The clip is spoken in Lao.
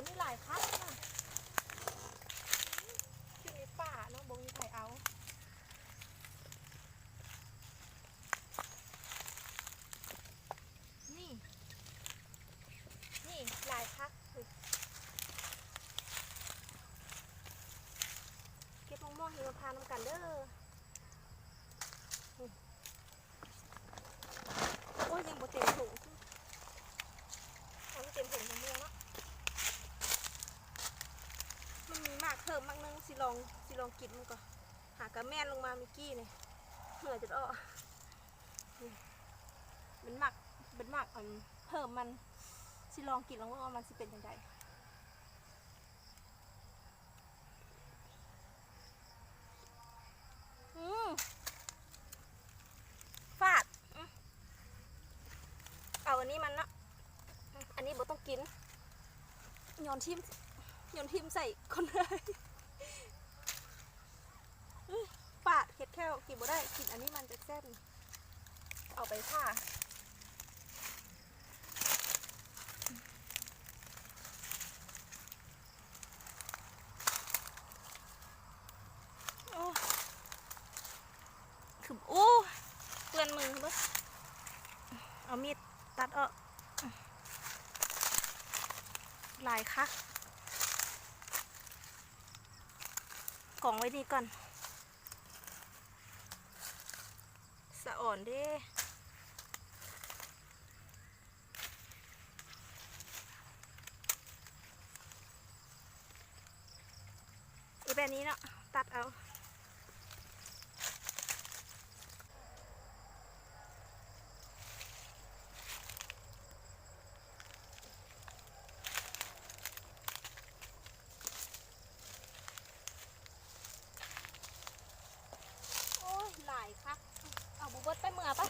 ນີ້ຫຼາຍຄັກນະ ຢູ່ໃນປ່າເນາະ ບໍ່ມີໃຜເອົາ. ນີ້ ນີ້ຫຼາຍຄັກ. ເກັບໝາກມ່ວງຫິມະພານນຳກັນເດີ. ໂອ້ຍ ຍັງບໍ່ເຕັມຖົງ ຍັງບໍ່ເຕັມຖົງ ຍັງບໍ່ເໝືອເນາະ. ມັນມີໝາກເພີ່ມໝາກໜຶ່ງ ຊິລອງ ຊິລອງກິນມັນກ່ອນ. ຫາກະແມ່ນລົງມາເມື່ອກີ້ນີ້ ເຫື່ອຈົນອອກ. ນີ້ ເປັນໝາກ ເປັນໝາກອັນເພີ່ມມັນ ຊິລອງກິນລອງເບິ່ງວ່າມັນຊິເປັນຈັ່ງໃດ. ອືມ ຟາດ ອືມ ເອົາອັນນີ້ມັນເນາະ ອືມ ອັນນີ້ບໍ່ຕ້ອງກິນ ໂຍນຖິ້ມ ໂຍນຖິ້ມໃສ່ຄົນເລີຍ. ອືມ ຟາດ ເຮັດແຂ້ວ ກິນບໍ່ໄດ້ ກິນອັນນີ້ມັນຈະແຊບ. ເອົາໄປຜ່າ. ໂອ້ ຄື ໂອ້ ເປື້ອນມືເບິ່ງ. ເອົາມີດຕັດອອກ. ຫຼາຍຄັກ. ກອງໄວ້ນີ້ກ່ອນ. ສະອອນເດ້. ເຮັດແບບນີ້ເນາະ ຕັດເອົາ. ໂອ້ຍ ຫຼາຍຄັກ ເອົາບໍ່ເບິດໄປເມືອປະ.